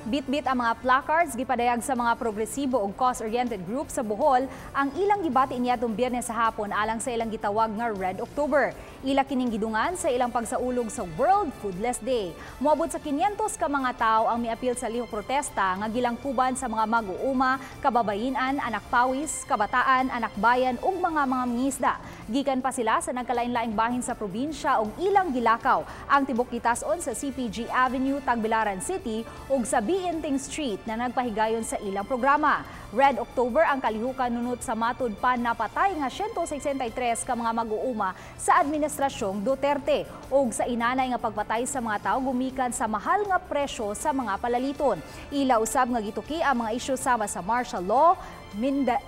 Bitbit ang mga placards, gipadayag sa mga progresibo ug cause-oriented group sa Bohol ang ilang gibati niadtong Biyernes sa hapon alang sa ilang gitawag nga Red October. Ila kining gidungan sa ilang pagsaulog sa World Foodless Day. Moabot sa 500 ka mga tawo ang miapil sa lihok protesta nga gilangkuban sa mga mag-uuma, kababayinan, anak pawis, kabataan, anak bayan ug mga mangisda. Gikan pa sila sa nagkalain-laing bahin sa probinsya ug ilang gilakaw ang tibok gitason sa CPG Avenue, Tagbilaran City ug sa Biinting Street na nagpahigayon sa ilang programa. Red October ang kalihukan nunot sa matud pa napatay nga 163 ka mga mag-uuma sa administrasyong Duterte ug sa inanay nga pagpatay sa mga tao gumikan sa mahal nga presyo sa mga palaliton. Ila usab nga gituki ang mga isyu sama sa martial law,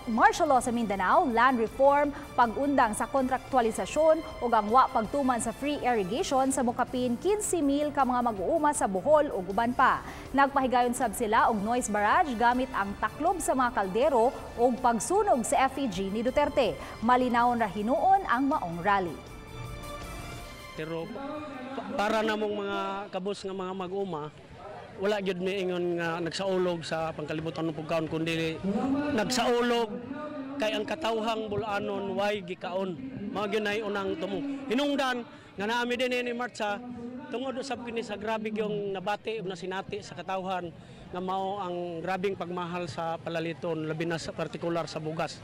martial law sa Mindanao, land reform, pag-undang sa kontraktualisasyon ug ang wa pagtuman sa free irrigation sa mokapin 15,000 ka mga mag-uuma sa Bohol ug uban pa. Nagpahigayon sab sila og noise barrage gamit ang taklob sa mga kaldero ug pagsunog sa effigy ni Duterte. Malinawon ra hinuon ang maong rally. Pero para namong mga kabus nga mga mag-uma, wala gyud mi ingon nga nagsaulog sa pangkalibutan ng pugkaon, kundi nagsaulog kay ang katawhang Bol-anon way gikaon. Mao gyud nay unang tumo. Hinungdan nga naami din ni martsa tungod usab kini sa grabe yung nabati ug nasinati sa katawhan nga mao ang grabing pagmahal sa palaliton, labi na sa partikular sa bugas.